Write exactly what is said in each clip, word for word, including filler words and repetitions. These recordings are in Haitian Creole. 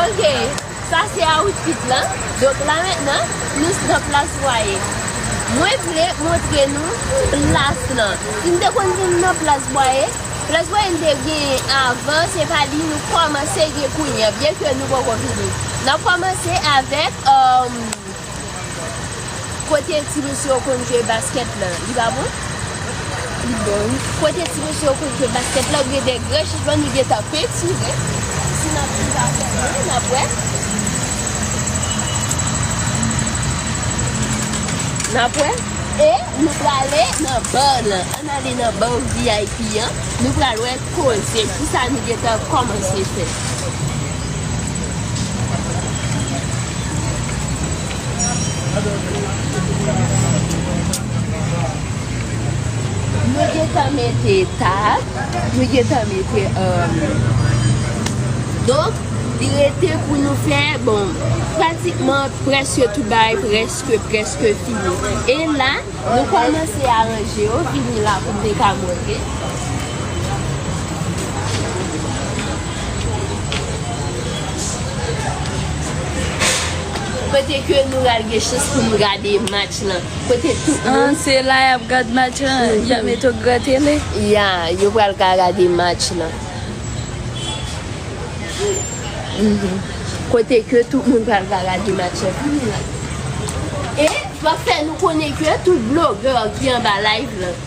Ok, sa se outfit lan. Donk la mentnan, nou nan Plas Bwaye. Mwen vle montre nou plas lan. Si n te konn vin nan Plas Bwaye, Plas Bwaye n te genyen avan, se pa li nou kòmanse gen kounye a, byen ke nou poko fini. N ap kòmanse avèk, um, kote ti mesye yo konn jwe baskèt lan, li pa bon? Li bon. Kote ti mesye yo konn jwe baskèt lan, gen de gran chèz lan, nou gentan pentire. Si n ap viv avè nou, n ap wè. N ap wè. E nou prale nan bar lan. Ann ale nan bar V I P an. Nou pral wè koze. Kisa nou gentan kòmanse fè. Nou gentan mete tab, nou gentan mete, um, donk, li rete pou nou fè, bon, pratikman prèske tout bagay, prèske, prèske fini. E la, nou kòmanse aranje yo, vini la pou m te ka montre. Kote ke nou pral gen chans pou nou gade match lan. Kote tout moun. Ah, se la y ap gad match lan, y ap mete yon gran tele. Ya, yo pral ka gade match lan. Mhm. Kote ke tout moun pral ka gade match lan. E m ap fè nou konnen ke tout blogè ki anba live lan,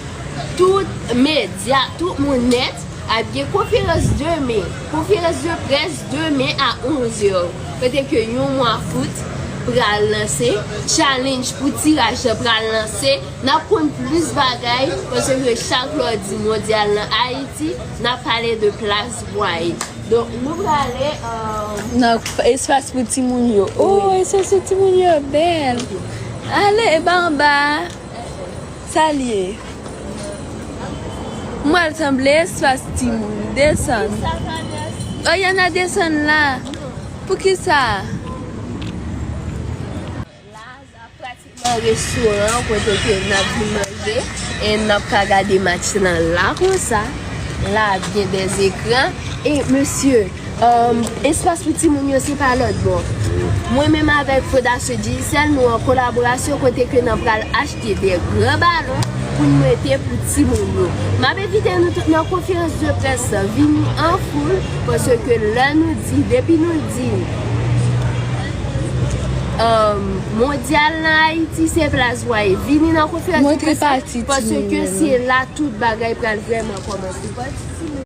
tout medya, tout moun nèt ap gen konferans demen, konferans de près demen a onz è, kote ke yon mwa fout pral lanse, challenge pou tiraj lan pral lanse, n ap konn plis bagay, paske chak lè w di mondyal nan Ayiti, n ap pale de Plas Bwaye. Donk, nou prale, euh, nan espas pou timoun yo. Oh, espas pou timoun yo bèl. Ale, e ba anba a. Sa l ye? Mwen, l sanble espas timoun. Desann. Oh, y en a desann la. Poukisa? La, sa pratikman restoran kote ke n ap vin manje e n ap ka gade match lan la konsa. La, ap gen de ekran. E, mesye, Um, espas pou timoun yo se pa lòt bò. Mwen menm avèk Fondasyon Digicel, nou an kolaborasyon kote ke n ap pral achte de gran balon pou n mete pou timoun yo. M ap envite nou tout nan konferans de près la, vini an foul, paske lè nou di, depi nou di, um, mondyal nan Ayiti se Plas Bwaye, vini nan konferans de près la, paske se la tout bagay pral vrèman kòmanse.